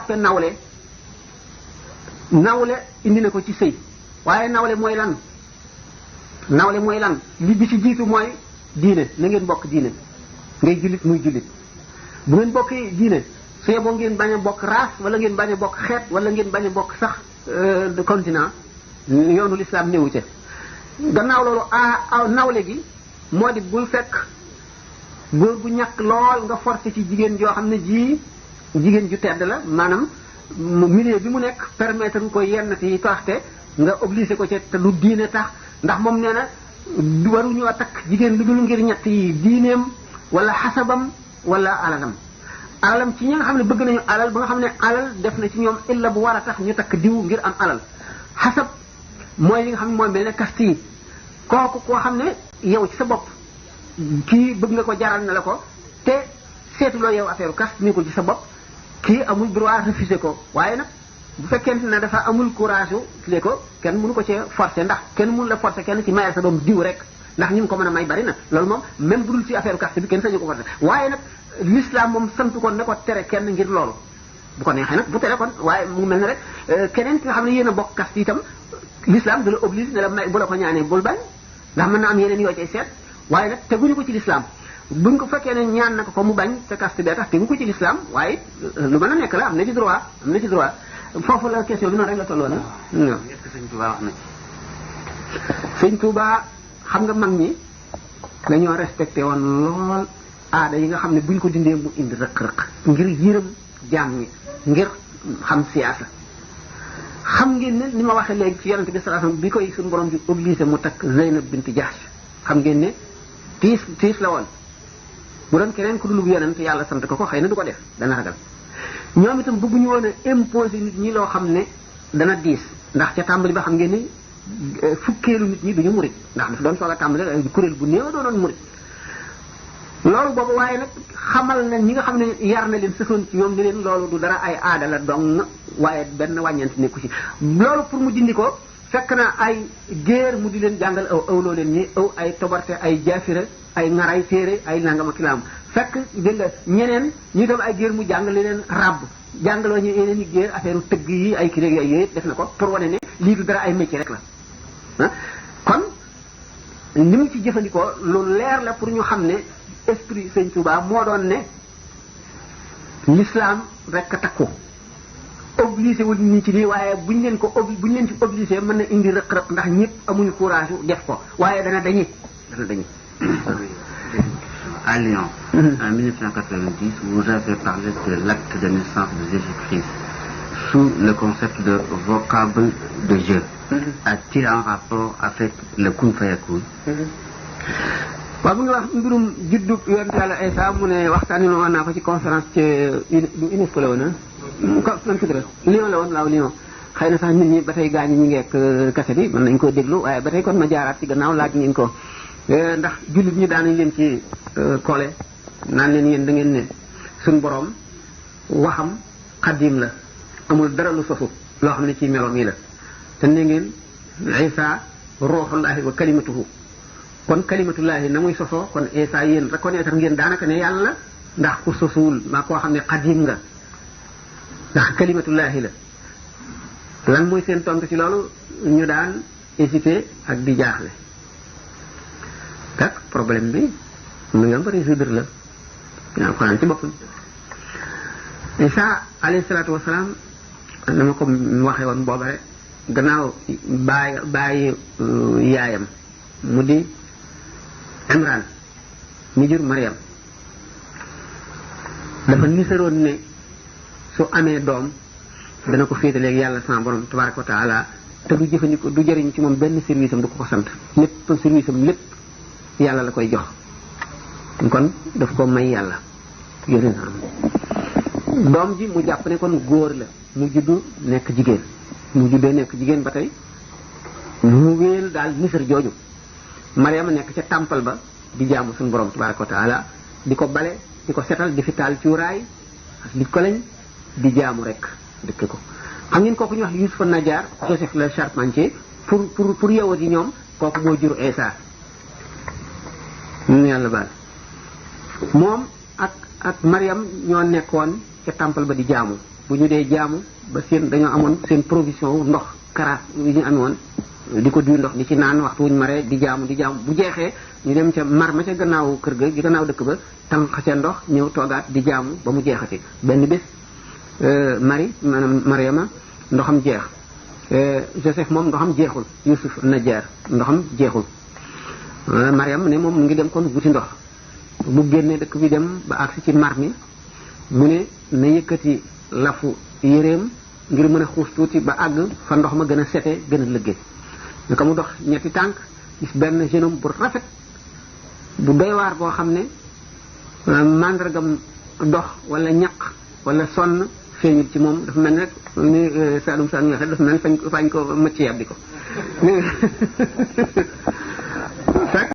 jàppe nawle indi na ko ci sëy waaye nawle mooy lan li bi ci jiitu mooy diine na ngeen bokk diine ngay jullit muy jullit bu ngeen bokkee diine su yeboo ngeen bañ a bokk race wala ngeen bañ a bokk xeet wala ngeen bañ a bokk sax continent yoonu l'islam néewu ca gannaaw loolu nawle gi moo di bul fekk góor bu ñàkk lool nga forcé ci jigéen joo xam ne jigéen ju tedd la maanaam milieu bi mu nekk permettre nga ko yenn yi taxte nga obligé ko ca te du diine tax ndax moom nee na waruñoo takk jigéen lu dul ngir ñett yi diineem wala xasabam wala alalam ci ñi nga xam ne bëgg nañu alal ba nga xam ne alal def na ci ñoom illa bu war a tax ñu takk diw ngir am alal xasab mooy li nga xam ne mooy mel ne kast yi kooku koo xam ne yow ci sa bopp kii bëgg nga ko jaral na la ko te seetuloo yow affaire kast ni ko ci sa bopp kii amul droit refuser ko waaye nag bu fekkente ne dafa amul courage le ko kenn mënu ko ci forcer ndax kenn mënu la forcer kenn ci mayal sa doom diw rek ndax ñi mu ko mën a may bari na loolu moom même bu dul ci affaire kast bi kenn sañu ko forcer waaye nag l'islam moom sant ko ne ko tere kenn ngir loolu bu ko neexee nag bu tere kon waaye mu mel ne rek keneen ki nga xam ne yéen a bokk kast itam l'islam da la oblige ne la may bu la ko ñaanee bul bañ ndax mën na am yeneen yoo cay seet waaye nag teguñu ko ci l'islam buñ ko fekkee ne ñaan na ko mu bañ te kast bee tax tegu ko ci l'islam waaye lu mën a nekk la am na ci droit foofu la question bi noonu rek la tolloon na. est-ce que sëñ Touba wax na ci. sëñ Touba xam nga mag ñi dañoo respecté woon lool aada yi nga xam ne buñ ko dindee mu indi rëq-rëq ngir yërëm jaam ñi ngir xam siyaasa xam ngeen ne ni ma waxee léegi ci yonente bi sallallahu alayhi wasallam bi koy suñu borom bi obligé mu takk Zeynab bint Jahsh xam ngeen ne tiis la woon bu doon keneen ku dul yonent yàlla sant ko xëy na du ko def dana ragal ñoom itam bëgguñu woon a imposer nit ñi loo xam ne dana diis ndax ca tàmbali ba xam ngeen ni fukkeelu nit ñi duñu murit ndax dafa doon soog a tàmbali ay kuréel bu néew doonoon murit loolu boobu waaye nag xamal na ñi nga xam ne yar na leen sësoon ci ñoom ne leen loolu du dara ay aada la dong waaye benn wàññeent nekku ci loolu pour mu dindi ko fekk na ay géer mu di leen jàngal awloo leen ñi ay tobarte ay jaafira ay ngaray téere ay nangama kilaam fekk dégg nga ñeneen ñu dem ay géer mu jàngale leen ràbb jàngaloo ñu yeneen i géer affaire tëgg yi ay kii yooyu yëpp def na ko pour wane ne lii du dara ay métier rek la kon ni mu ci jëfandikoo lu leer la pour ñu xam ne esprit Sëñ Touba moo doon ne l'islam rek a takku obligé wul ñi ci nii waaye buñ leen ci obligé mën na indi rëq-rëq ndax ñëpp amuñu courage def ko waaye dana dañi. À Lyon, en 1990, vous avez parlé de l'acte de naissance de Jésus-Christ sous le concept de vocable de Dieu. A-t-il un rapport avec le kun fayakun? waaw mu ngi wax mbirum juddu yonent Yàlla Isa mu ne waxtaanee woon naa ko ci conférence ci UNESCO la woon Lyon la woon waaw Lyon xëy na sax nit ñi ba tey gaañu ñu ngi ak kase bi mën nañu koo déglu waaye ba tey kon ma jaaraat ci gannaaw laaj ngeen ko ndax jullit ñi daanañ leen ci kole naan leen yéen da ngeen ne suñ borom waxam xadim la amul dara lu sosu loo xam ne ci meloom yi la te ne ngeen Isa ruuxullahi wa kalimatuhu kon kalimatullahi na muy sosoo kon Isa yéen reconnaître ngeen daanaka ne yàlla ndax ku sosuwul maa koo xam ne xadim nga ndax kalimatullahi la lan mooy seen tontu ci loolu ñu daan hésité ak di jaaxle tak problème bi mu yomb résoudre la yaa ko naan ci boppam Isa alayhi salaatu wasalaam na ma ko waxee woon booba rek gannaaw bàyyi yaayam mu di Imran mi jur Mariam dafa nisaroon ne su amee doom dana ko féetaleeg yàlla sama borom tabaraka wa taala te du jëfandikoo du jëriñ ci moom benn service am du ko sant lépp service am lépp yàlla la koy jox kon daf ko may yàlla yónni na doom ji mu jàpp ne kon góor la mu juddu nekk jigéen mu juddee nekk jigéen ba tey mu wéel daal nisar jooju Mariama nekk ca tàmpal ba di jaamu suñu borom tabaraka wa taala di ko bale di ko setal di fi taal cuuraay di ko lañ di jaamu rek dëkk ko xam ngeen kooku ñu wax Yusuf Najaar Joseph le Charpentier pour yawut yi ñoom kooku moo jur Isa ñu yàlla baal moom ak Mariam ñoo nekkoon ca temple ba di jaamu bu ñu dee jaamu ba seen dañoo amoon seen provision ndox karaas yi ñu amoon di ko duy ndox di ci naan waxtu wuñ maree di jaamu bu jeexee ñu dem ca mar ma ca gannaaw kër ga gi gannaaw dëkk ba tànq ca ndox ñëw toogaat di jaamu ba mu jeexati benn bés maanaam Mariama ndoxam jeex Joseph moom ndoxam jeexul Yusuf Najjar ndoxam jeexul Mariam ne moom mu ngi dem kon wuti ndox bu génnee dëkk bi dem ba agsi ci mar mi mu ne na yëkkati lafu yéreem ngir mën a xuus tuuti ba àgg fa ndox ma gën a sete gën a lëggee naka mu dox ñetti tànk gis benn jeune homme bu rafet bu doy waar boo xam ne màndargam dox wala ñaq wala sonn feeñul ci moom dafa mel ne rek ni Saalum Saalum waxee dafa mel ne fañ ko mëcc yàbbi ko